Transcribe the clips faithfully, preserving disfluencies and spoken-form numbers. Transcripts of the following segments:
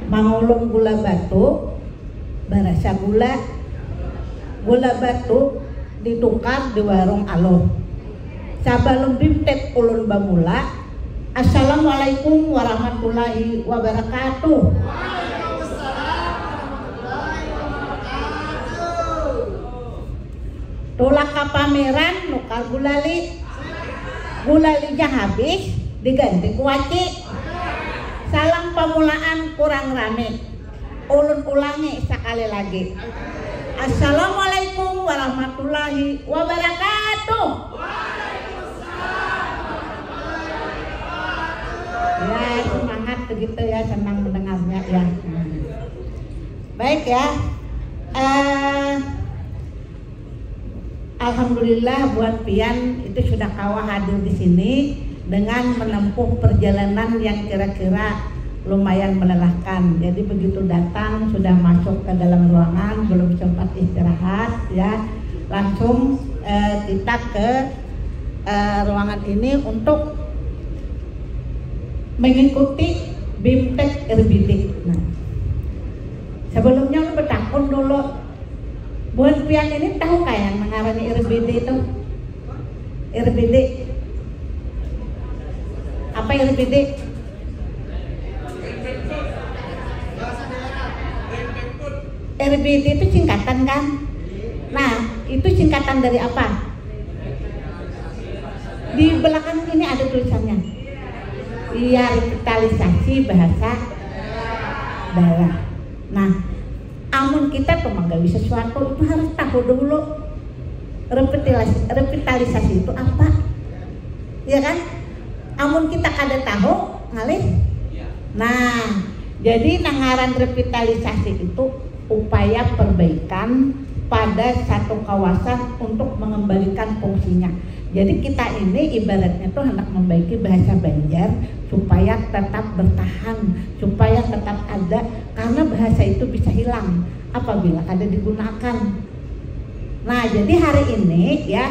Mangulung gula batu, barasa gula. Gula batu ditukar di warung Aluh. Sabalum bimtek ulun bamula, Assalamualaikum warahmatullahi wabarakatuh. Tulak ka pameran, nukar gulali. Gulalinya habis, diganti kuaci. Salam pamulaan kurang rami. Ulun ulangi sakali lagi. Assalamualaikum warahmatullahi wabarakatuh. Ya, semangat begitu ya, senang mendengarnya ya. Baik ya. Eh, Alhamdulillah, buat pian itu sudah kawa hadir di sini dengan menempuh perjalanan yang kira-kira lumayan melelahkan. Jadi begitu datang, sudah masuk ke dalam ruangan, belum sempat istirahat, ya, langsung eh, kita ke eh, ruangan ini untuk mengikuti bimtek R B D. Nah, sebelumnya lu bertakun dulu, buat pian ini tahu kah yang mengarani R B D itu? R B D. Apa R B D? R B D itu singkatan kan? Nah, itu singkatan dari apa? Di belakang ini ada tulisannya. Iya, revitalisasi bahasa daerah. Nah, amun kita tuh menggawi sesuatu itu harus tahu dulu revitalisasi, revitalisasi itu apa, ya kan? Amun kita kada tahu, ngalih. Nah, jadi nang ngaran revitalisasi itu upaya perbaikan pada satu kawasan untuk mengembalikan fungsinya. Jadi kita ini ibaratnya tuh hendak membaiki bahasa Banjar supaya tetap bertahan, supaya tetap ada, karena bahasa itu bisa hilang apabila kada digunakan. Nah, jadi hari ini ya,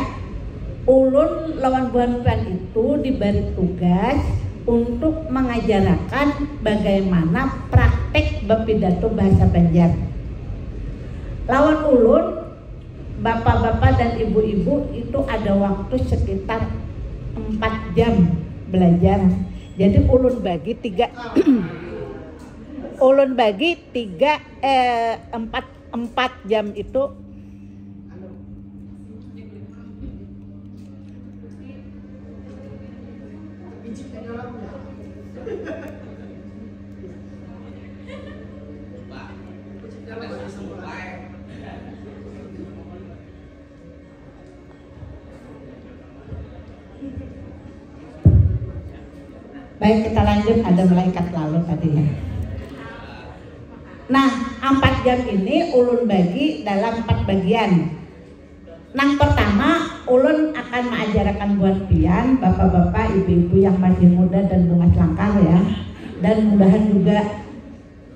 ulun lawan buhan pian itu diberi tugas untuk mengajarakan bagaimana praktek berpidato bahasa Banjar. Lawan ulun, bapak-bapak dan ibu-ibu itu ada waktu sekitar empat jam belajar. Jadi ulun bagi tiga, ulun bagi tiga, eh, empat, empat jam itu. Baik, kita lanjut, ada malaikat lalu tadi ya. Nah, empat jam ini ulun bagi dalam empat bagian. Nang pertama, ulun akan mengajarkan buat pian, bapak-bapak, ibu-ibu yang masih muda dan bungas langkar ya. Dan mudahan juga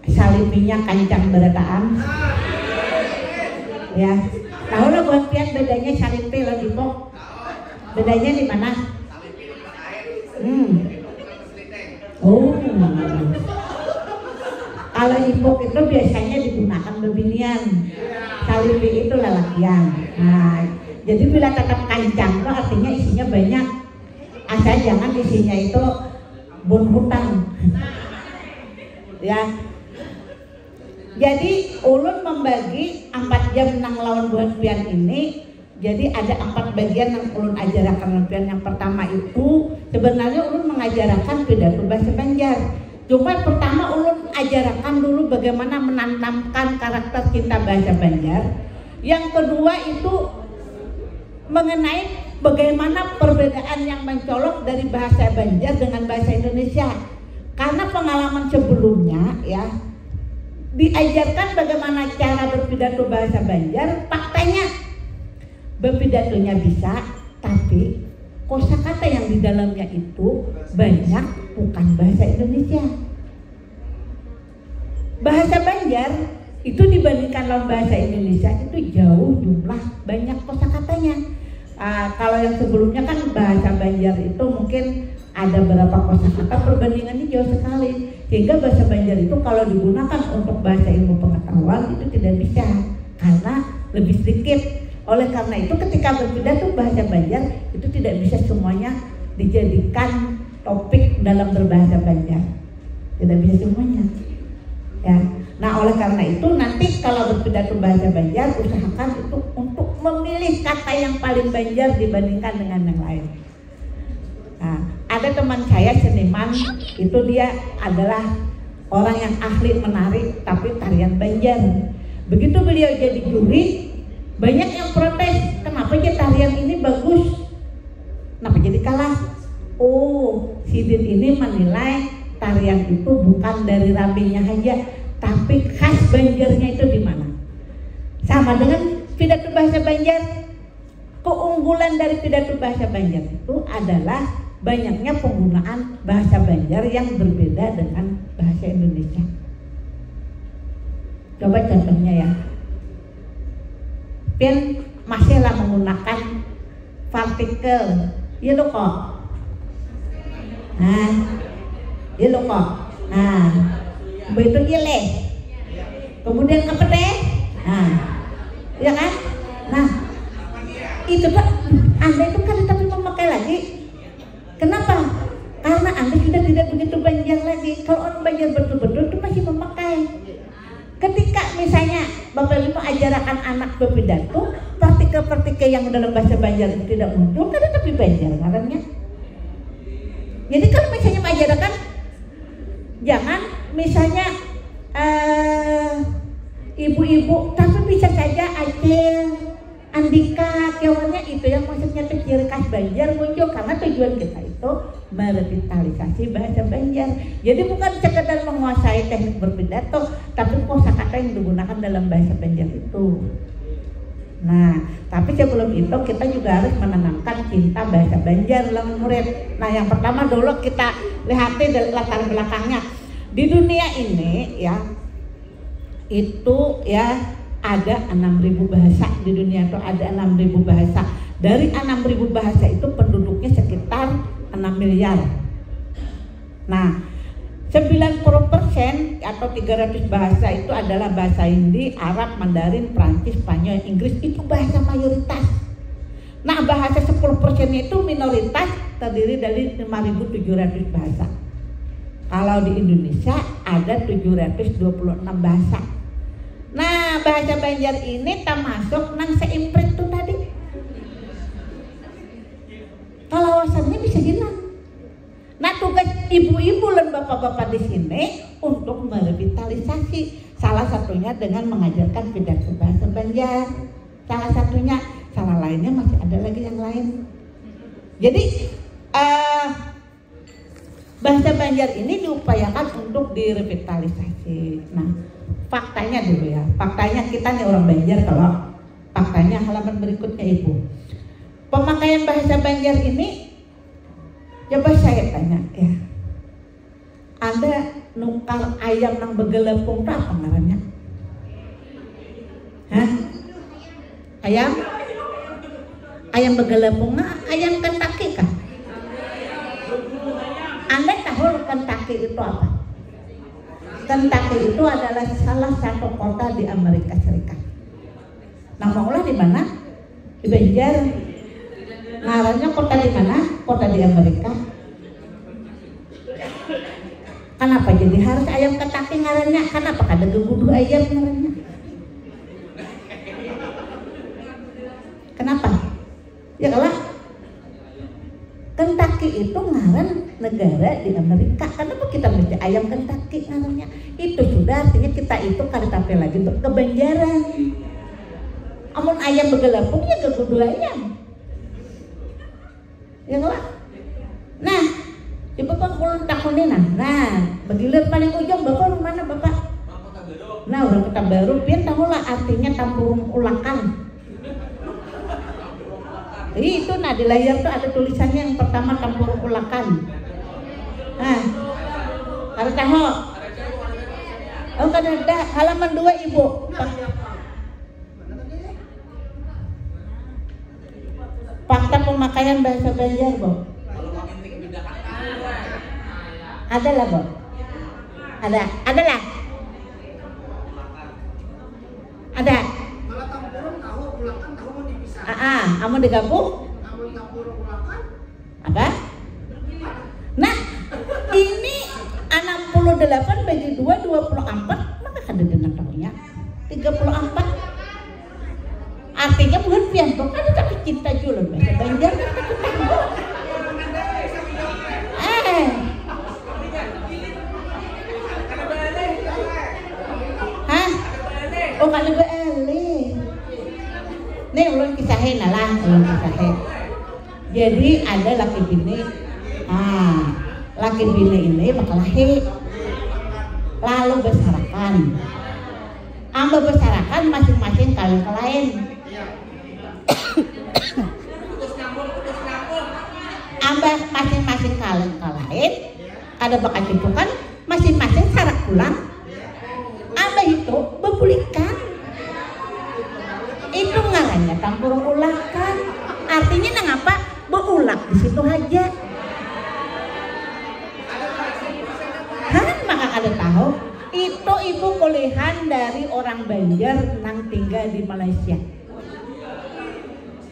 salipinya kancang berataan. Ya, tahu lah buat pian bedanya salipi lawan ipuk. Bedanya di mana? Hmm. Oh. Kalau ipuk itu biasanya digunakan bebinian. Salipi itu lalakian. Nah, jadi bila tatap kancang itu artinya isinya banyak. Asal jangan isinya itu bun hutang. Ya. Jadi ulun membagi empat jam nang lawan buhan pian ini. Jadi ada empat bagian yang ulun ajarakan lawan pian. Yang pertama itu sebenarnya ulun mengajarakan pidato bahasa Banjar. Cuma pertama ulun ajarakan dulu bagaimana menanamkan karakter cinta bahasa Banjar. Yang kedua itu mengenai bagaimana perbedaan yang mencolok dari bahasa Banjar dengan bahasa Indonesia. Karena pengalaman sebelumnya ya, diajarkan bagaimana cara berpidato bahasa Banjar, faktanya berpidatonya bisa, tapi kosakata yang di dalamnya itu banyak bukan bahasa Indonesia. Bahasa Banjar itu dibandingkan lawan bahasa Indonesia itu jauh jumlah banyak kosakatanya. Ah, kalau yang sebelumnya kan bahasa Banjar itu mungkin Ada berapa kosakata, perbandingannya jauh sekali. Sehingga bahasa Banjar itu kalau digunakan untuk bahasa ilmu pengetahuan itu tidak bisa, karena lebih sedikit. Oleh karena itu, ketika berpidato bahasa Banjar, itu tidak bisa semuanya dijadikan topik dalam berbahasa Banjar. Tidak bisa semuanya. Ya. Nah, oleh karena itu, nanti kalau berpidato bahasa Banjar, usahakan itu untuk memilih kata yang paling Banjar dibandingkan dengan yang lain. Nah, ada teman saya seniman, itu dia adalah orang yang ahli menari, tapi tarian Banjar. Begitu beliau jadi juri, banyak yang protes, "Kenapa aja tarian ini bagus? Kenapa jadi kalah?" Oh, sidin ini menilai tarian itu bukan dari ramenya saja, tapi khas Banjarnya itu di mana. Sama dengan pidato bahasa Banjar, keunggulan dari pidato bahasa Banjar itu adalah banyaknya penggunaan bahasa Banjar yang berbeda dengan bahasa Indonesia. Coba contohnya ya, pian masihlah menggunakan partikel, iya lo kok. Nah, iya lo kok. Nah, begitu iya leh. Kemudian apa teh? Nah, ya kan? Nah, itu tuh anda itu kada tapi memakai lagi. Kenapa? Karena anda sudah tidak begitu Banjar lagi. Kalau orang Banjar betul-betul itu masih memakai. Ketika misalnya Bapak Ibu ajarakan anak berpidato, partikel-partikel yang dalam bahasa Banjar itu tidak muncul, kada tapi Banjar ngarannya. Jadi kalau misalnya mengajarkan, jangan misalnya eh, ibu-ibu, tapi bisa saja acil, andika, kewannya itu yang maksudnya teh ciri khas Banjar muncul, karena tujuan kita itu merevitalisasi bahasa Banjar. Jadi bukan sekedar menguasai teknik berpidato, tapi kosakata yang digunakan dalam bahasa Banjar itu. Nah, tapi sebelum itu kita juga harus menanamkan cinta bahasa Banjar dalam murid. Nah, yang pertama dulu kita lihati dari latar belakangnya. Di dunia ini ya, itu ya ada enam ribu bahasa di dunia itu, ada enam ribu bahasa. Dari enam ribu bahasa itu penduduknya sekitar enam miliar. Nah, sembilan puluh persen atau tiga ratus bahasa itu adalah bahasa Hindi, Arab, Mandarin, Prancis, Spanyol, Inggris, itu bahasa mayoritas. Nah, bahasa sepuluh persen itu minoritas, terdiri dari lima ribu tujuh ratus bahasa. Kalau di Indonesia ada tujuh ratus dua puluh enam bahasa. Nah, bahasa Banjar ini termasuk nang seimprit tuh tadi. Kalawasannya bisa hilang. Nah, tugas ibu-ibu dan bapak-bapak di sini untuk merevitalisasi. Salah satunya dengan mengajarkan pidato bahasa Banjar. Salah satunya, salah lainnya masih ada lagi yang lain. Jadi, eh, bahasa Banjar ini diupayakan untuk direvitalisasi. Nah, faktanya dulu ya, faktanya kita nih orang Banjar, kalau faktanya halaman berikutnya Ibu. Pemakaian bahasa Banjar ini, coba saya tanya ya, ada nukar ayam nang begelapung tu apa ngarannya? Hah? Ayam? Ayam begelapung, nah, ayam Kentucky kah? Anda tahu Kentucky itu apa? Kentucky itu adalah salah satu kota di Amerika Serikat. Nah, maulah di mana? Di Banjar. Ngarannya kota di mana? Kota di Amerika. Kenapa jadi harus ayam Kentucky ngarannya? Kenapa kada gegudu ayam ngarannya? Kenapa? Ya kalau Kentucky itu ngaran negara di Amerika. Kenapa kita mesti ayam Kentucky ngarannya? Itu sudah artinya kita itu kada tapi lagi berkebanjaran. Amun ayam begelapung ya gegudu ayam. Ya kalau Nah, coba Pak ulun takuni nah. Nah, begilir paling ujung Bapak orang mana Bapak? Nah, orang Kota Baru, pian tahu lah artinya tampurung ulakan. Ih, itu nah di layar tuh ada tulisannya yang pertama tampurung ulakan. Nah, kada tahu. Oh, kada ada. Halaman dua Ibu. Fakta pemakaian bahasa Banjar, Bo. Ada lah, Bu. Ada, ada lah. Ada. Kalau tampurung tahu, ulakan tahu mun dipisah. Ah, ah, amun digabung? Amun tampurung ulakan. Apa? Nah, ini enam puluh delapan bagi dua, dua puluh empat, maka kada dengar tahunya. Tiga puluh empat. Artinya buhan pian tuh kan tapi cinta julun bahasa Banjar kan tapi tahu. Eh. Hah? Oh, kada baalih. Nih ulun kisahin lah, ulun kisahin. Jadi ada laki bini. Ah, laki bini ini bakalahi. Lalu basarakan. Amba basarakan masing-masing kawin ka lain. Amba masing-masing kawin ka lain, kada bakacucukan, masing-masing sarak pulang. Amba itu babulikan. Itu ngarannya tampurung ulakan. Artinya nangapa? Baulak di situ haja. Han maka kada tahu. Itu ibu kulihan dari orang Banjar nang tinggal di Malaysia.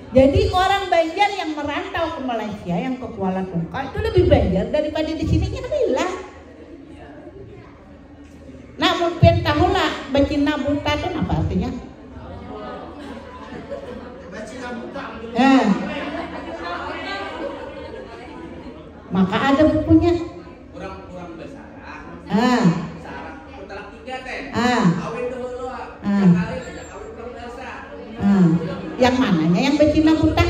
Jadi orang Banjar yang merantau ke Malaysia, yang ke Kuala Tungkal itu lebih Banjar daripada di sininya bila. Nah, mun pian tahu lah bacina buta tu napa artinya? Bacina buta. Eh. Maka ada bukunya. Kurang kurang besar. Ah. Besar. Talak tiga teh. Ah. Kawin dulu. Ah. Kawin belum biasa. Ah. Yang mananya yang bacina buta?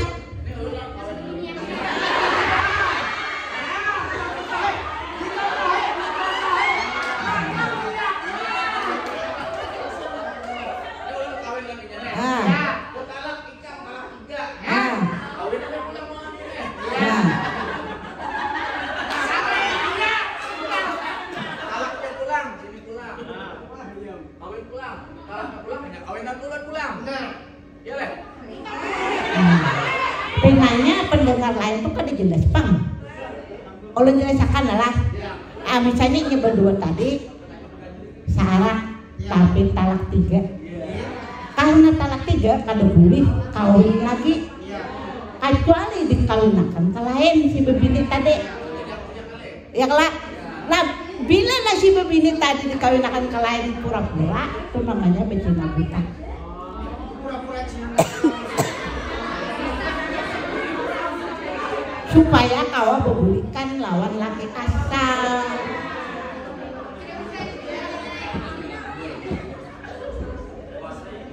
Ah. Ah. Ah. Kawin pulang. Kawin pulang. Kalau pulang, ya, kawin pulang. Nah. Iya, leh. Hmm. Pinanya pendengar lain tuh kada jelas pang. Ulun jelasakan lah. Ah, misalnya ini berdua tadi sarak tapi talak tiga. Karena talak tiga kada boleh kawin lagi. Kecuali dikawinakan ke lain si bebini tadi. Ya kala? Nah, bila nasi bebini tadi dikawinakan ke lain pura-pura, itu namanya becina buta. Supaya kawa bebulikan lawan laki kasar.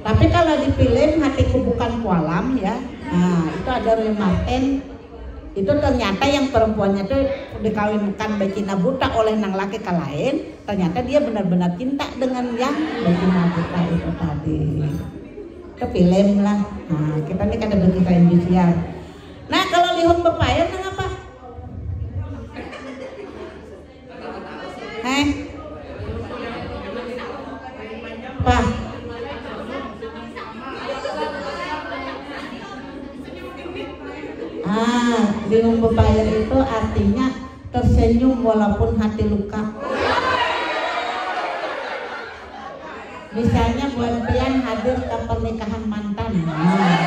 Tapi kalau di film Hatiku Bukan Kualam ya, nah itu ada Roy Marten. Itu ternyata yang perempuannya tuh dikawinkan becina buta oleh nang laki ke lain, ternyata dia benar-benar cinta dengan yang becina buta itu tadi. Ke film lah. Nah, kita ini kada berkisah industrial. Nah, kalau lihum bepair nang apa? Heh. Pah. Ah, lihum bepair itu artinya tersenyum walaupun hati luka. Misalnya buat pian hadir ke pernikahan mantan. Nah.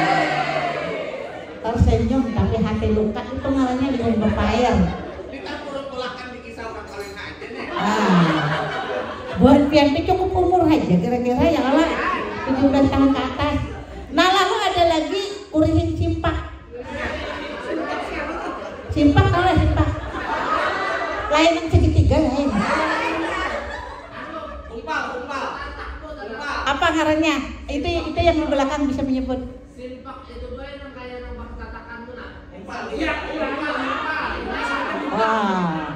Tersenyum tapi hati luka itu ngarannya lihum bepair. Kita kurung kulakan di kisah orang kawin aja nih. Ah. Buat pian tuh cukup umur aja kira-kira ya kalau tujuh belas tahun ke atas. Nah, lalu ada lagi urihin simpak. Simpak tahu lah simpak. Lain yang segitiga lain. Kumpal, kumpal. Kumpal. Apa ngarannya? Itu itu yang di belakang bisa menyebut. Simpak itu bae nang kaya nang bakatatakan tu nah. Kumpal. Iya, kumpal, kumpal. Wah.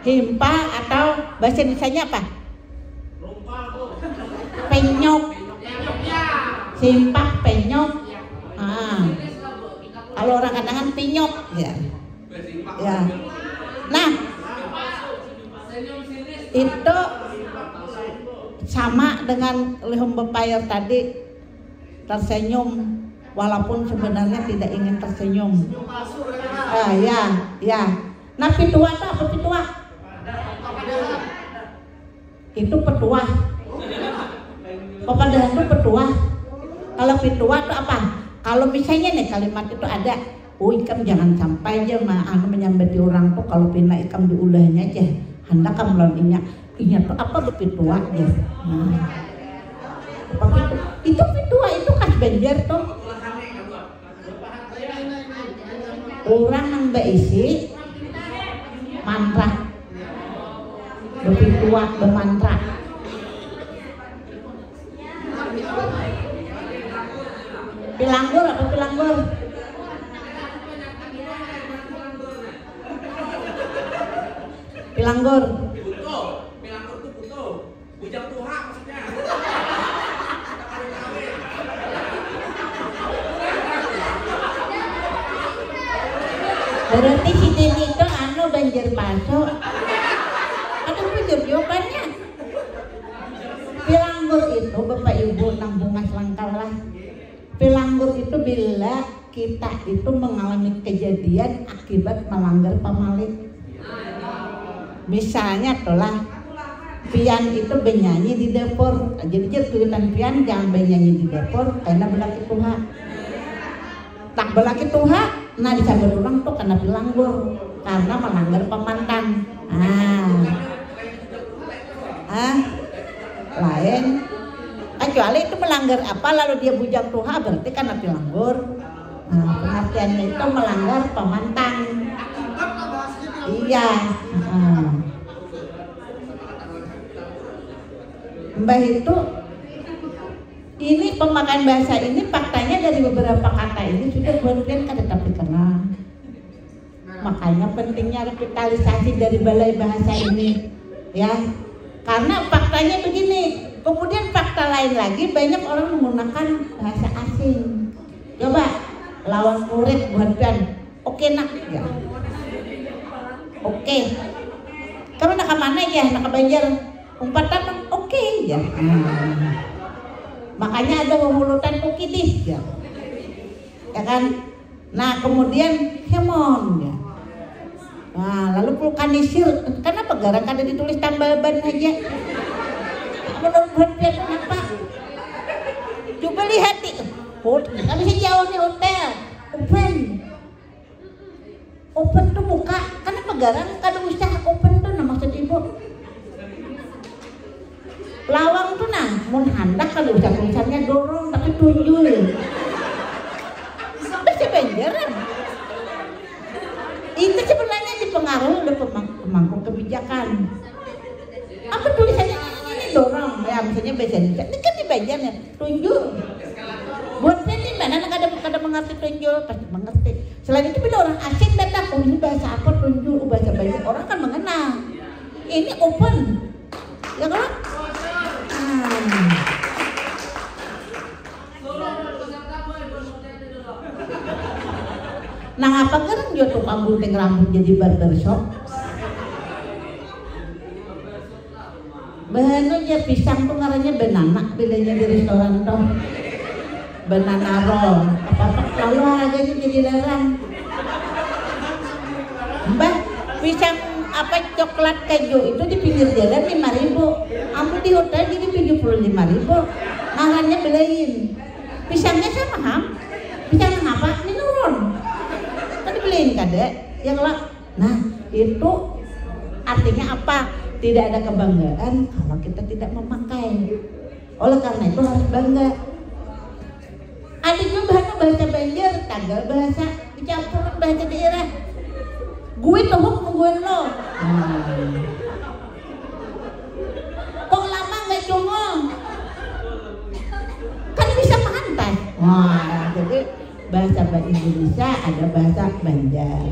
Himpa atau bahasa Indonesianya apa? Penyok. Simpak penyok. Ah. Kalau orang Kandangan pinyok ya. Ya. Nah, itu sama dengan lihum bepair tadi, tersenyum walaupun sebenarnya tidak ingin tersenyum. Ah, ya, ya. Nah, pituah itu apa pituah? Itu petuah. Papadahan tu petuah. Kalau pituah tu apa? Kalau misalnya nih kalimat itu ada, oh, ikam jangan sampai aja ma anu menyambati orang tu, kalau pina ikam diulahnya aja. Handak kam lawan inya. Inya tu apa bepituah aja. Nah. Apa pitu-, itu pituah itu khas Banjar tuh. Urang nang baisi mantra. Bapituak bamantra. Pilanggur apa pilanggur? Pilanggur. Bujang tuha maksudnya. Berarti si Dini itu anu Banjar Paso. Ada bujur jawabannya. Pilanggur itu Bapak Ibu nang bungas langkal lah. Pilanggur itu bila kita itu mengalami kejadian akibat melanggar pamali. Misalnya tuh lah, pian itu benyanyi di dapur, jadi jar kuitan pian jangan benyanyi di dapur, kena belaki tuha. Tak belaki tuha, nah disabar orang tuh kena pilanggur karena melanggar pamantang. Ah. Ah, lain. Kecuali itu melanggar apa, lalu dia bujang tuha, berarti kan api langgur. Nah, pengertiannya itu melanggar pamantang. Iya. Heeh. Mbah itu, ini pemakaian bahasa ini faktanya dari beberapa kata ini sudah buat pian kada tapi kenal. Makanya pentingnya revitalisasi dari Balai Bahasa ini, ya. Karena faktanya begini, kemudian fakta lain lagi, banyak orang menggunakan bahasa asing. Coba lawan kurit buhan pian, oke nak, ya. Oke. Kamu nak ke mana ya? Nak ke Banjar. Umpatan, oke ya. Hmm. Makanya ada hulutan oke deh ya. Ya kan? Nah, kemudian hemon ya. Nah, lalu vulkanisir, kenapa garang kada ditulis tambal ban aja? Menurut buat dia kenapa? Coba lihat di, oh, tapi sejauh nih hotel, open. Open tuh buka, kenapa garang kada usah open tuh, nah, maksud ibu? Lawang tuh nah, mun handak kada usah tulisannya dorong, tapi tunjul. Bahasa Banjar. Itu sebenarnya dipengaruhi oleh pemang-, pemangku kebijakan. Apa tulisannya ini dorong? Ya, misalnya bahasa Indonesia. Ini kan di Banjar ya, tunjul. Buat saya di mana nang kada, kada mengerti tunjul, pasti mengerti. Selain itu bila orang asing datang, oh ini bahasa apa tunjul, oh bahasa Banjar, orang kan mengenal. Ini open. Ya kan? Hmm. Nang apa garang jua tukang gunting rambut jadi barbershop? Bahanu ja pisang tuh ngarannya banana bilanya di restoran tuh. Banana roll. Apa-apa lalu harganya jadi larang. Mbah, pisang apa coklat keju itu di pinggir jalan lima ribu. Amun di hotel jadi tujuh puluh lima ribu. Ngarannya belain. Pisangnya sama ham? Pisang nang apa? Minuron. Kan dibeliin kada? Ya kalau, nah, itu artinya apa? Tidak ada kebanggaan kalau kita tidak memakai. Oleh karena itu harus bangga. Ada juga bahasa, bahasa Banjar, tagal bahasa dicampur bahasa daerah. Gue tuhuk nungguin lo. Hmm. Kok lama nggak cungul? Kan bisa pantas. Wah, jadi bahasa Ba-, Indonesia ada bahasa Banjar.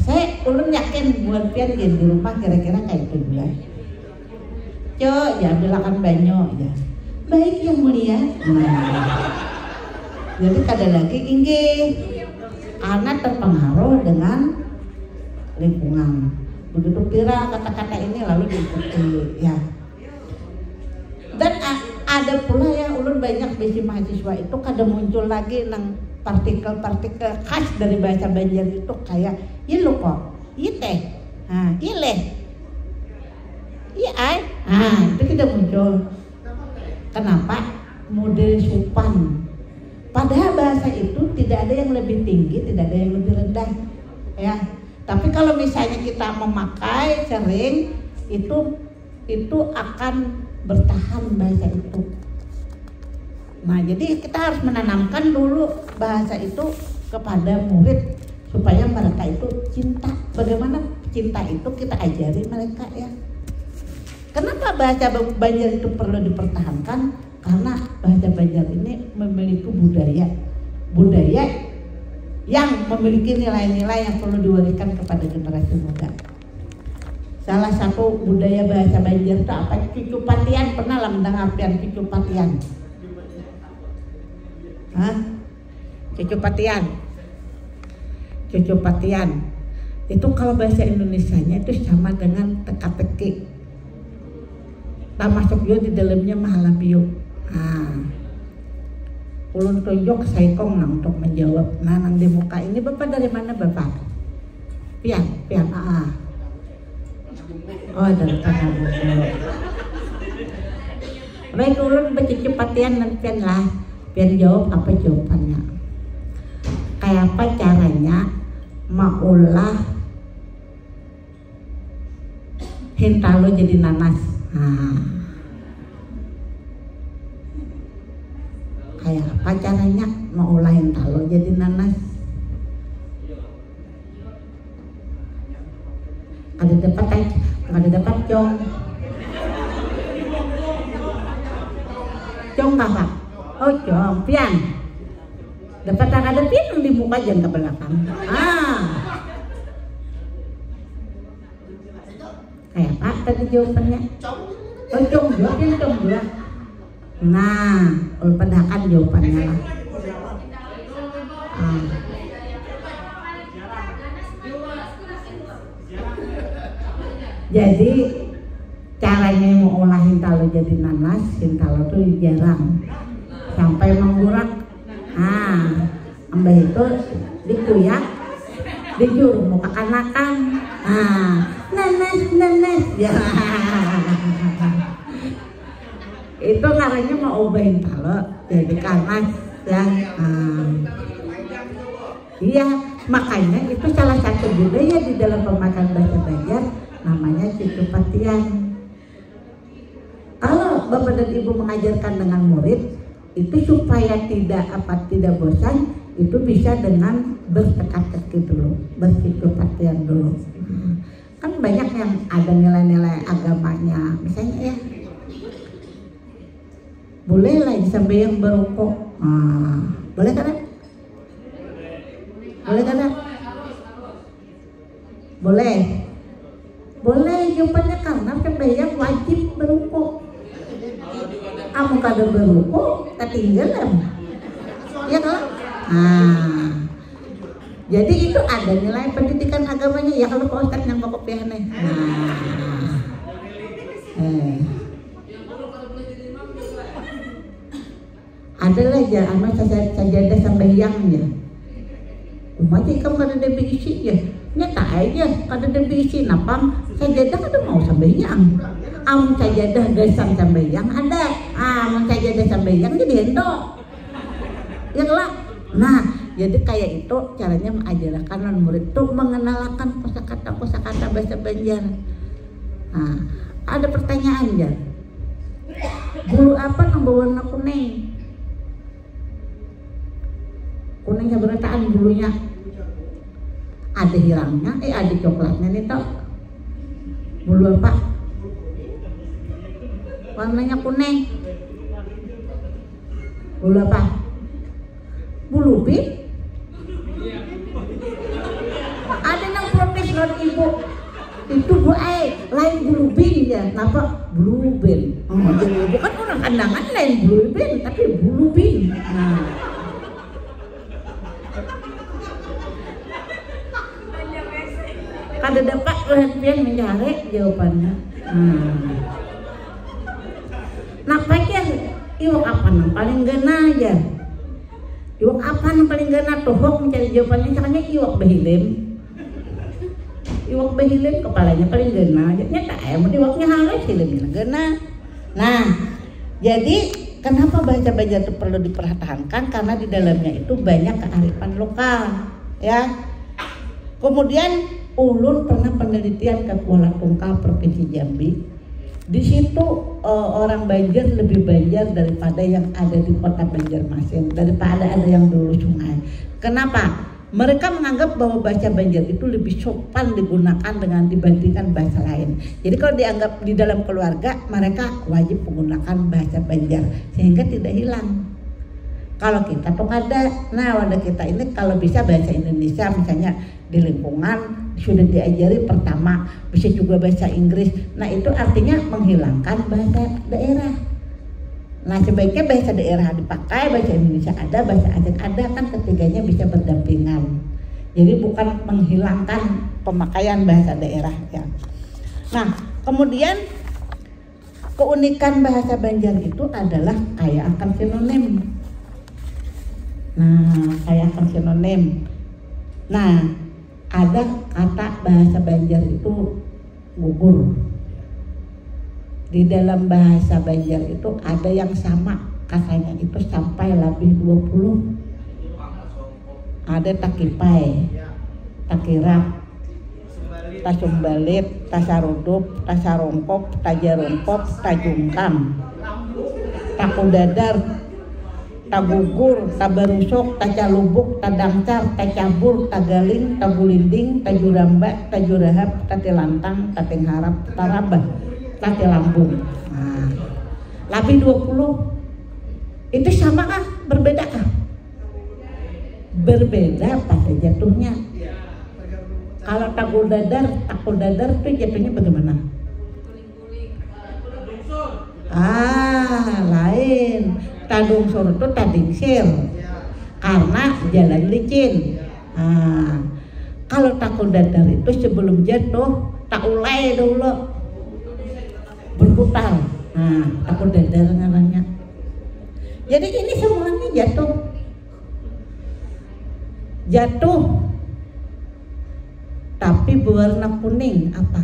Saya ulun yakin buat pian di rumah kira-kira kayak itu juga. Cok, ya ambilakan banyu ya. Baik yang mulia. Nah. Jadi kada lagi inggih. Karena terpengaruh dengan lingkungan. Begitu viral kata-kata ini lalu diikuti ya. Dan a-, ada pula ya ulun banyak bisi mahasiswa itu kada muncul lagi nang partikel-partikel khas dari bahasa Banjar itu kayak iya lo kok, iya teh. Nah, ileh. Iya, ai. Nah, itu tidak muncul. Kenapa? Model supan. Padahal bahasa itu tidak ada yang lebih tinggi, tidak ada yang lebih rendah. Ya. Tapi kalau misalnya kita memakai sering, itu itu akan bertahan bahasa itu. Nah, jadi kita harus menanamkan dulu bahasa itu kepada murid supaya mereka itu cinta. Bagaimana cinta itu kita ajari mereka, ya. Kenapa bahasa Banjar itu perlu dipertahankan? Karena bahasa Banjar ini memiliki budaya, budaya yang memiliki nilai-nilai yang perlu diwariskan kepada generasi muda. Salah satu budaya bahasa Banjar itu apa? Cucu patian, pernah lah mendengar pian cucu patian? Hah? Cucu patian. Cucu patian. Itu kalau bahasa Indonesianya itu sama dengan teka-teki. Termasuk juga di dalamnya mahalabio. Nah, ulun tunjuk saikong nah untuk menjawab. Nah, nang di muka ini, Bapak dari mana, Bapak? Pian, pian, ah. Oh, dari Tanah Bumbu. Baik, ulun bacucu patian nang pian lah. Pian jawab apa jawabannya? Kayak apa caranya maulah hintalo jadi nanas? Nah. Kayak apa caranya maulah hintalo jadi nanas? Kada dapat, ai. Kada dapat, Cong. Cong, kakak. Oh, Cong. Pian. Dapat, kada, pian nang di muka, jangan ke belakang. Ah. Kayak apa tadi jawabannya? Oh, Cong jua, pian, Cong jua. Nah, ulun padahakan jawabannya lah. Ah. Jadi, caranya maulah hintalo jadi nanas, hintalo tu jarang sampai manggurak. Ah, imbah itu dikuyak, dijurung kakanakan. Ah, nanas, nanas. Ya. Itu ngarannya maubahin talo jadi kanas, ya. Ah. Iya, makanya itu salah satu budaya di dalam pemakaian bahasa Banjar, namanya cucu patian. Kalau Bapak dan Ibu mengajarkan dengan murid, itu supaya tidak, apa, tidak bosan, itu bisa dengan berteka-teki dulu, bercucu patian dulu. Nah, kan banyak yang ada nilai-nilai agamanya, misalnya, ya, boleh lah sambayang barukuk. Nah, boleh kada? Boleh kada? Boleh. Boleh, jawabannya karena sambayang wajib barukuk. Amun kada barukuk, tatinggal am. Iya kalo? Nah. Jadi itu ada nilai pendidikan agamanya, ya kalau Pak Ustadz yang bakopiah nih. Nah. Eh. Ada lah ja, anu, saja-, sajadah sambayang ja. Uma ja ikam kadada beisi ja. Nyata ai ja, kadada beisi, napang sajadah kada mau sambayang. Amun sajadah gasan sambayang ada. Ah, amun sajadah sambayang jadi hendo. Ya kalo? Nah, jadi kaya itu caranya maajarakan lawan murid tu, mengenalakan kosakata-kosakata bahasa Banjar. Nah, ada pertanyaan ja. Bulu apa nang bawarna kuning? Kuning sabarataan bulunya. Ada hirangnya, eh, ada coklatnya nih, tau. Bulu apa? Warnanya kuning. Bulu apa? Bulu bin? Ada nang protes lawan ibu. Itu, Bu ai, lain bulu bin ya. Napa? Bulu bin. Oh, jadi bukan orang Kandangan lain bulu bin, tapi bulu bin. Nah. Kada dapat lah pian mencari jawabannya. Nah. Napa ja, iwak apa nang paling ganal ja? Iwak apa nang paling ganal? Tuhuk mencari jawabannya, caranya iwak bahilim. Iwak bahilim kepalanya paling ganal aja. Nyata ayam iwaknya halus, hilimnya ganal. Nah, jadi kenapa bahasa Banjar itu perlu dipertahankan? Karena di dalamnya itu banyak kearifan lokal, ya. Kemudian ulun pernah penelitian ke Kuala Tungkal, Provinsi Jambi. Di situ eh, orang Banjar lebih Banjar daripada yang ada di kota Banjarmasin, daripada ada yang di Hulu Sungai. Kenapa? Mereka menganggap bahwa bahasa Banjar itu lebih sopan digunakan dengan dibandingkan bahasa lain. Jadi kalau dianggap di dalam keluarga, mereka wajib menggunakan bahasa Banjar sehingga tidak hilang. Kalau kita tuh kada, nah, wadah kita ini kalau bisa bahasa Indonesia, misalnya di lingkungan sudah diajari pertama, bisa juga bahasa Inggris. Nah, itu artinya menghilangkan bahasa daerah. Nah, sebaiknya bahasa daerah dipakai, bahasa Indonesia ada, bahasa asing ada, kan ketiganya bisa berdampingan. Jadi bukan menghilangkan pemakaian bahasa daerah, ya. Nah, kemudian keunikan bahasa Banjar itu adalah kaya akan sinonim. Nah, kaya akan sinonim. Nah, ada kata bahasa Banjar itu gugur. Di dalam bahasa Banjar itu ada yang sama katanya itu sampai lebih dua puluh. Ada takipai, takirap, tasumbalit, tasarudup, tasarungkup, tajarungkup, tajungkam, takudadar, tagugur, tabarusuk, tacalubuk, tadangcar, tacabur, tagaling, tagulinding, tajuramba, tajurahap, tatilantang, tatingharap, tarabah, tatilambung. Nah, lebih dua puluh. Itu sama kah? Berbeda kah? Berbeda pada jatuhnya. Kalau takudadar, takudadar tuh jatuhnya bagaimana? Ah, lain. Tadungsur tuh tadingsir. Karena jalan licin. Ah, kalau takudadar itu sebelum jatuh, tak ulai dulu. Berputar. Nah, takudadar ngarannya. Jadi ini semuanya jatuh. Jatuh. Tapi berwarna kuning apa?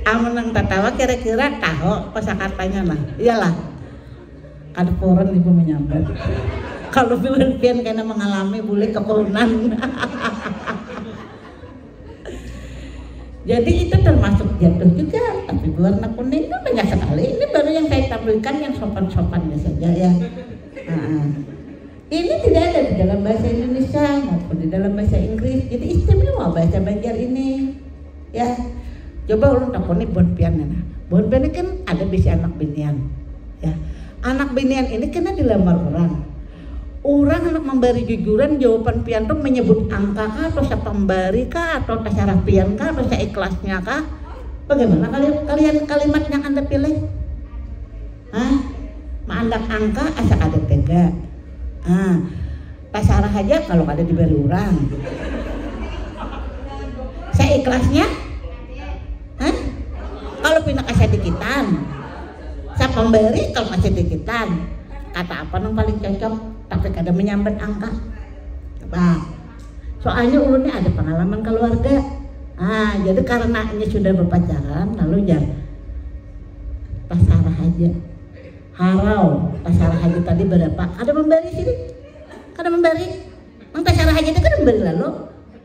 Amun nang tatawa kira-kira tahu kosakatanya nah. Iyalah. Kada puran ibu menyambat. Kalau pian kena mengalami boleh kepurunan. Jadi itu termasuk jatuh juga, tapi berwarna kuning itu banyak sekali. Ini baru yang saya tampilkan yang sopan-sopannya saja ya. Nah, ini tidak ada di dalam bahasa Indonesia maupun di dalam bahasa Inggris. Jadi istimewa bahasa Banjar ini. Ya, coba ulun takoni buhan pian nah. Buhan pian ini kan ada bisi anak binian. Ya, anak binian ini kena dilamar orang. Orang anak memberi jujuran jawaban pian tuh menyebut angka kah atau siapa memberi kah atau terserah pian kah atau seikhlasnya kah? Bagaimana kalian, kalian kalimat yang anda pilih? Hah? Maandak angka asa kada tega. Ah, tasarah aja kalau kada diberi orang. Seikhlasnya? Hah? Kalau pina kasadikitan. Sapemberi kalau kasadikitan. Kata apa nang paling cocok tapi kada menyambat angka? Coba. Soalnya ulunnya ada pengalaman keluarga. Ah, jadi karena ini sudah berpacaran lalu ya tasarah aja. Harau, tasarah aja tadi berapa? Kada membari sini. Kada membari. Nang tasarah aja kada membari lalu.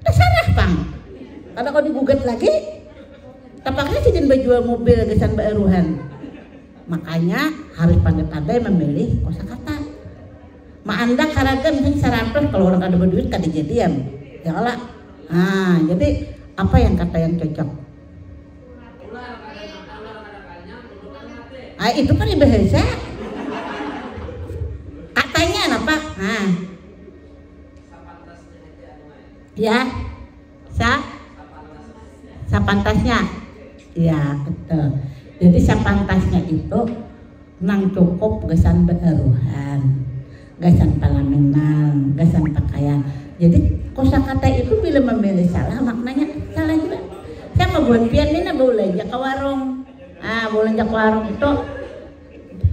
Tasarah pang. Kada kau digugat lagi. Tapaksa sidin bajual mobil gasan baaruhan. Makanya harus pandai-pandai memilih kosakata. Maandak harga misalnya seratus kalau orang kada berduit kada jadian. Ya lah. Nah, jadi apa yang kata yang cocok? Ah, itu kan bahasa. Katanya apa? Nah. Ya. Sa sapantasnya. Ya, betul. Jadi sapantasnya itu nang cukup gasan baaruhan, gasan palaminan, gasan pakaian. Jadi kosakata itu bila memilih salah maknanya salah juga. Sama buhan pian ini baulanja ke warung. Ah, baulanja ke warung itu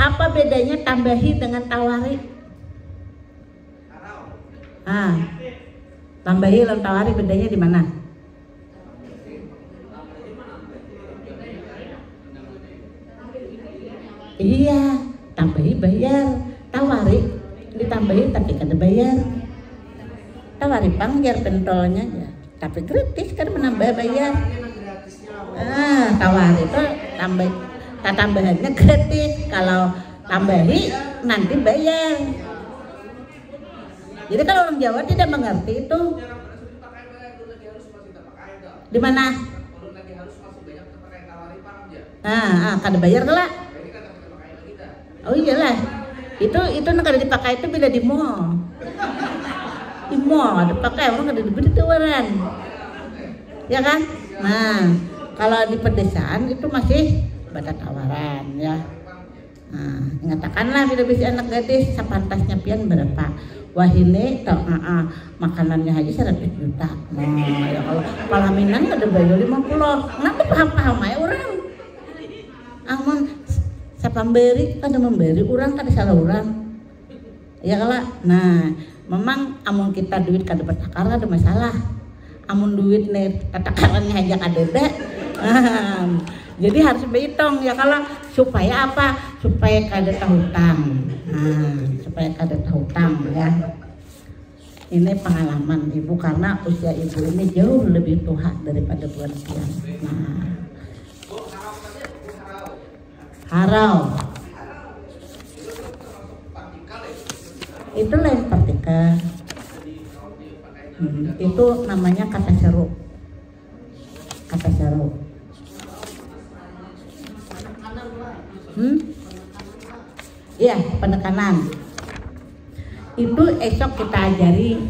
Apa bedanya tambahi dengan tawari? Ah, tambahi lawan tawari bedanya di mana? Iya, tambahi bayar. Tawari ditambahi tapi kada bayar. Tawari pang jar pentolnya ya. Tapi gratis kan menambah bayar. Ah, tawari itu tambah tatambahannya gratis. Kalau tambahi nanti bayar. Jadi kalau orang Jawa tidak mengerti itu. Di mana? Ah, ah, kada bayar kala. Oh iyalah. Itu itu nang kada dipakai itu bila di mall. Di mall ada pakai orang kada diberi tawaran. Ya kan? Nah, kalau di pedesaan itu masih bada tawaran ya. Nah, ingatakanlah bila bisi anak gadis, sapantasnya pian berapa? Wahini tau aa, makanannya haja saratus juta. Nah, ya kalo palaminan kada bayar lima puluh. Kenapa paham-paham aja orang? Amun sapambari kada membari orang kada salah orang. Ya kala? Nah, memang amun kita duit kada bertakar kada masalah. Amun duit nih tatakarannya aja kadada. Jadi harus berhitung ya kalau supaya apa? Supaya kada tahutang. Nah, supaya kada tahutang ya. Ini pengalaman ibu karena usia ibu ini jauh lebih tua daripada buan pian. Nah, harau. Itu lain partikel. Hmm, itu namanya kata seru. Kata seru. Hmm? Iya, penekanan. Itu esok kita ajari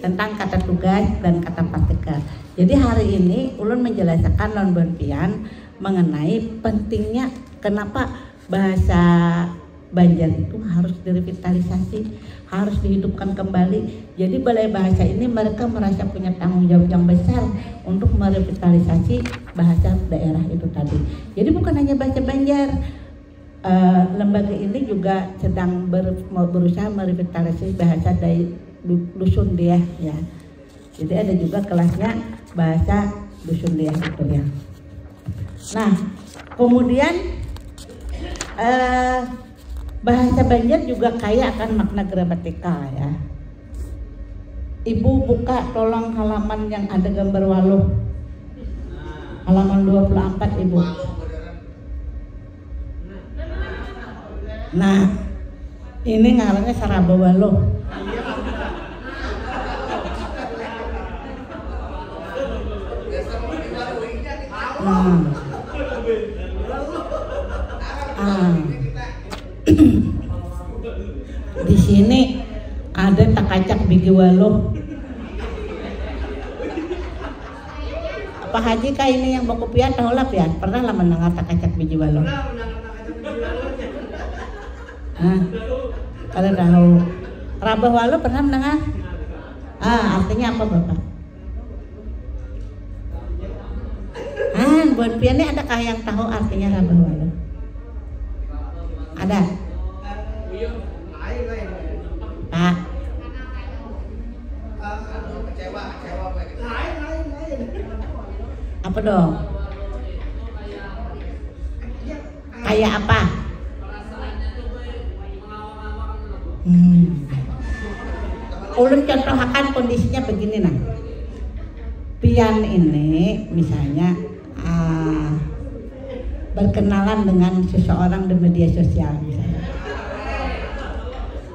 tentang kata tugas dan kata partikel. Jadi hari ini ulun menjelaskan lawan buan pian mengenai pentingnya kenapa bahasa Banjar itu harus direvitalisasi, harus dihidupkan kembali. Jadi Balai Bahasa ini mereka merasa punya tanggung jawab yang besar untuk merevitalisasi bahasa daerah itu tadi. Jadi bukan hanya bahasa Banjar, eh, lembaga ini juga sedang ber- mau berusaha merevitalisasi bahasa dari du- dusun dia ya. Jadi ada juga kelasnya bahasa dusun dia gitu ya. Nah, kemudian eh, bahasa Banjar juga kaya akan makna gramatikal ya. Ibu buka tolong halaman yang ada gambar waluh. Halaman dua puluh empat Ibu. Nah, ini ngarannya saraba waluh. Nah. Ah. Di sini ada takacak bigi waluh. Apa Haji kah ini yang bakupiah tahu lah pian? Pernah lah mendengar takacak biji waluh? Hah? Kada tahu. Rabah waluh pernah mendengar? Ah, artinya apa Bapak? Ah, buat pian ni adakah yang tahu artinya rabah waluh? Ada? Pak. Apa dong? Kayak apa? Hmm. Ulun contohakan kondisinya begini nah. Pian ini misalnya ah, berkenalan dengan seseorang di media sosial misalnya.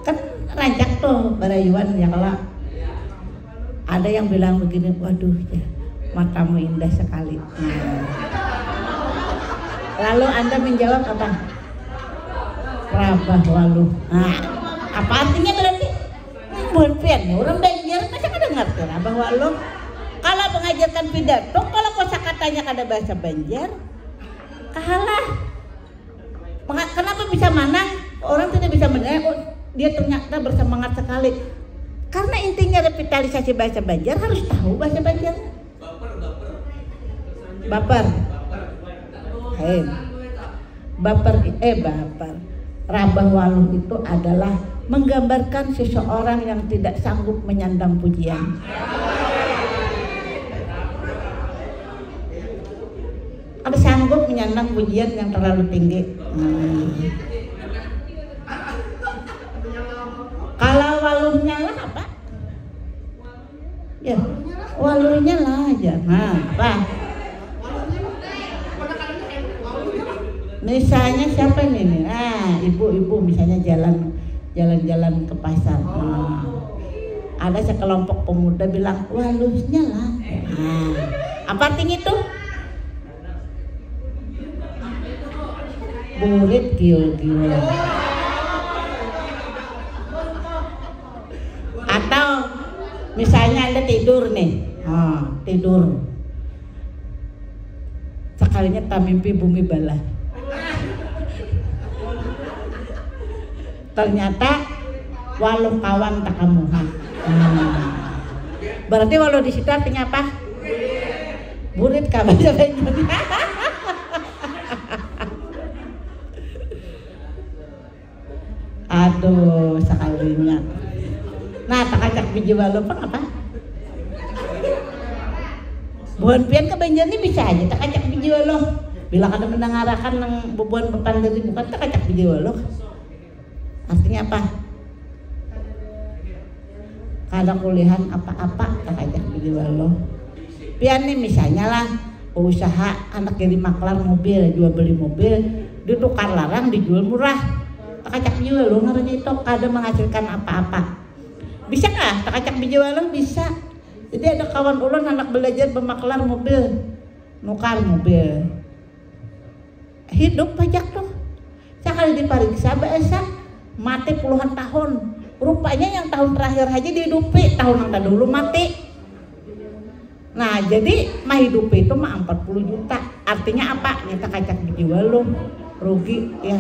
Kan rancak tuh barayuan ya kalau ada yang bilang begini, waduh ya matamu indah sekali. Nah. Lalu Anda menjawab apa? Rabah waluh. Nah, apa artinya berarti? Buhan pian nih, orang Banjar masa kada ngerti rabah waluh. Kalau mengajarkan pidato, kalau kosakatanya kada bahasa Banjar, kalah. Maka, kenapa bisa manang? Orang tidak bisa menilai, oh dia ternyata bersemangat sekali. Karena intinya revitalisasi bahasa Banjar harus tahu bahasa Banjar. Baper. Lain. Baper, eh baper. Rabah waluh itu adalah menggambarkan seseorang yang tidak sanggup menyandang pujian. Ada sanggup menyandang pujian yang terlalu tinggi. Hmm. Kalau waluhnya lah apa? Ya, waluhnya lah aja. Nah, apa? Misalnya siapa nih, nih? Ah, ibu-ibu misalnya jalan jalan-jalan ke pasar. Nah, ada sekelompok pemuda bilang, "Waluhnya lah." Nah, apa artinya itu? Burit giul-giul. Atau misalnya Anda tidur nih, ah, tidur. Sekalinya tamimpi bumi balah. Ternyata waluh kawan takamuha. Hmm. Berarti waluh di situ artinya apa? Burit kah bahasa Banjarnya? Aduh, sekalinya. Nah, takacak biji waluh pang apa? Buhan pian ka Banjar ni bisa aja takacak biji waluh. Bila kada mendangarakan nang bubuhan bepander di muka, takacak biji waluh. Artinya apa? Kada kulihan apa-apa, takacak biji waluh. Pian ni misalnya lah, usaha anak jadi maklar mobil, jual beli mobil, ditukar larang, dijual murah. Takacak biji waluh ngarannya itu, kada menghasilkan apa-apa. Bisa kah takacak biji waluh? Bisa. Jadi ada kawan ulun anak belajar bemaklar mobil, nukar mobil. Hidup pajak tuh. Sakali dipariksa baasa mati puluhan tahun. Rupanya yang tahun terakhir aja dihidupi, tahun yang terdahulu mati. Nah, jadi mahidupi itu mah empat puluh juta. Artinya apa? Nyata kacak biji waluh, rugi ya.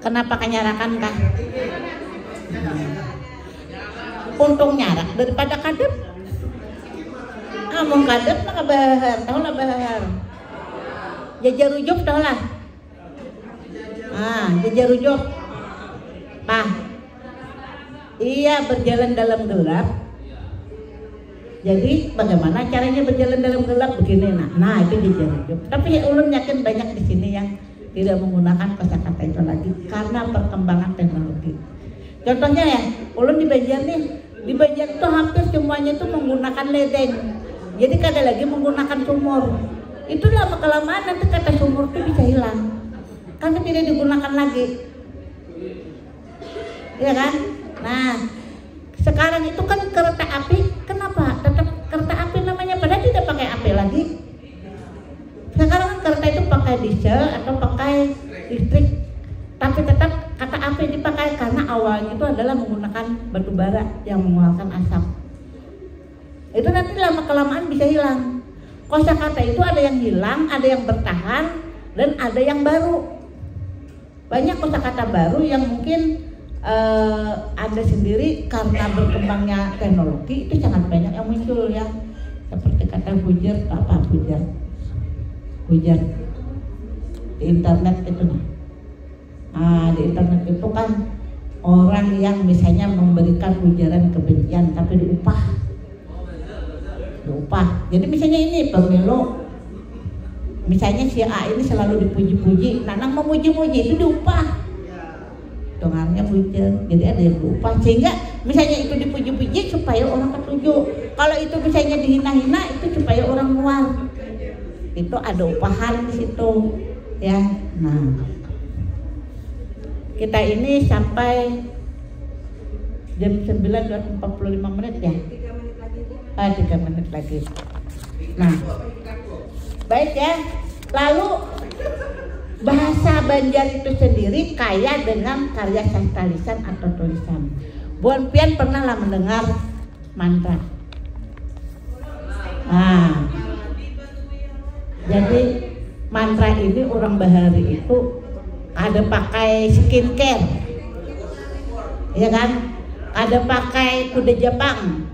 Kenapa kanyarakan kah? Untung nyarak daripada kadep. Amun kadep maka bahar, tahu lah bahar. Jajar ujuk tahu lah. Ah, jajar ujuk. Pah. Iya, berjalan dalam gelap. Jadi bagaimana caranya berjalan dalam gelap begini? Nah, nah itu jajar ujuk. Tapi ulun yakin banyak di sini yang tidak menggunakan kosakata itu lagi karena perkembangan teknologi. Contohnya ya, ulun di Banjar nih, di Banjar itu hampir semuanya itu menggunakan ledeng. Jadi kada lagi menggunakan sumur. Itu lama kelamaan nanti kata sumur itu bisa hilang. Karena tidak digunakan lagi. Iya kan? Nah, sekarang itu kan kereta api, kenapa tetap kereta api namanya? Padahal tidak pakai api lagi. Sekarang kan kereta itu pakai diesel atau pakai listrik, tapi tetap kata api dipakai karena awalnya itu adalah menggunakan batu bara yang mengeluarkan asap. Itu nanti lama kelamaan bisa hilang. Kosakata itu ada yang hilang, ada yang bertahan, dan ada yang baru. Banyak kosakata baru yang mungkin eh, ada sendiri karena berkembangnya teknologi itu sangat banyak yang muncul ya, seperti kata bujur, apa bujur, bujur di internet itu nah. Nah, di internet itu kan orang yang misalnya memberikan ujaran kebencian tapi diupah, diupah. Jadi misalnya ini pemilu, misalnya si A ini selalu dipuji-puji, nah nang memuji-muji itu diupah. Dengarnya bujur, jadi ada yang diupah sehingga misalnya itu dipuji-puji supaya orang ketuju. Kalau itu misalnya dihina-hina itu supaya orang muar. Itu ada upahan di situ ya. Nah, kita ini sampai jam sembilan lewat empat puluh lima menit ya. Ah, tiga menit lagi. Nah, baik ya. Lalu bahasa Banjar itu sendiri kaya dengan karya sastra lisan atau tulisan. Buan pian pernah lah mendengar mantra. Nah, jadi mantra ini orang bahari itu ada pakai skincare, ya kan? Ada pakai kuda Japang,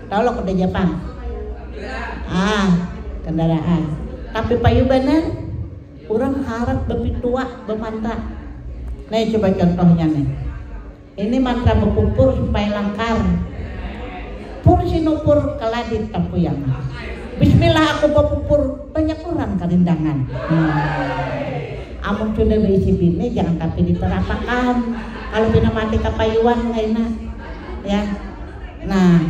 tahu lo kuda Japang? Ah, kendaraan. Tapi payu bener, Urang harat bapituak bamantra. Nih, coba contohnya nih. Ini mantra bapupur supaya langkar. Pur sinupur kaladit tampuyang. Bismillah aku bapupur, banyak urang karindangan. Hmm. Amun sudah baisi bini, jangan tapi diterapakan. Kalau pina mati kapayuan, kaina. Ya. Nah,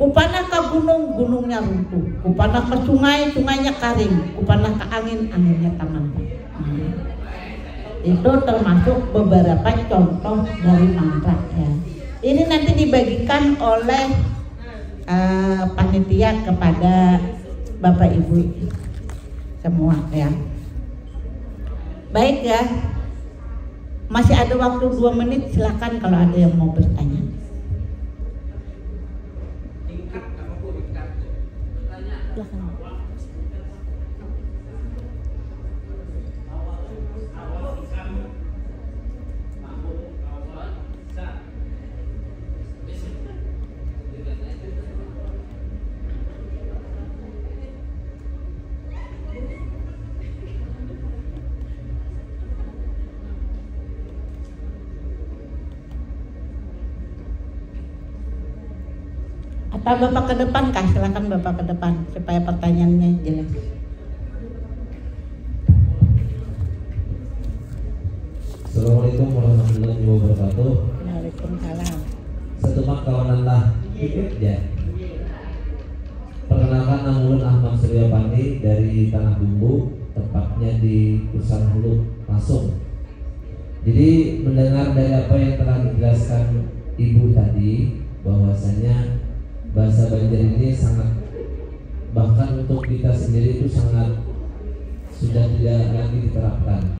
kupanah ka gunung, gunungnya runtuh. Kupanah ka sungai, sungainya karing. Kupanah ka angin, anginnya tamampak. Hmm. Itu termasuk beberapa contoh dari mantra, ya. Ini nanti dibagikan oleh, eh, panitia kepada Bapak Ibu semua, ya. Baik, ya. Masih ada waktu dua menit, silakan kalau ada yang mau bertanya. Apa Bapak ke depan kah? Silakan Bapak ke depan supaya pertanyaannya jelas. Assalamualaikum warahmatullahi wabarakatuh. Waalaikumsalam. Satumat kawanan lah. Ikut ya. Perkenalkan, nama ulun Ahmad Surya Pandi dari Tanah Bumbu, tepatnya di Kusan Hulu, Rasung. Jadi, mendengar dari apa yang telah dijelaskan Ibu tadi, bahwasanya bahasa Banjar ini sangat, bahkan untuk kita sendiri itu sangat sudah tidak lagi diterapkan.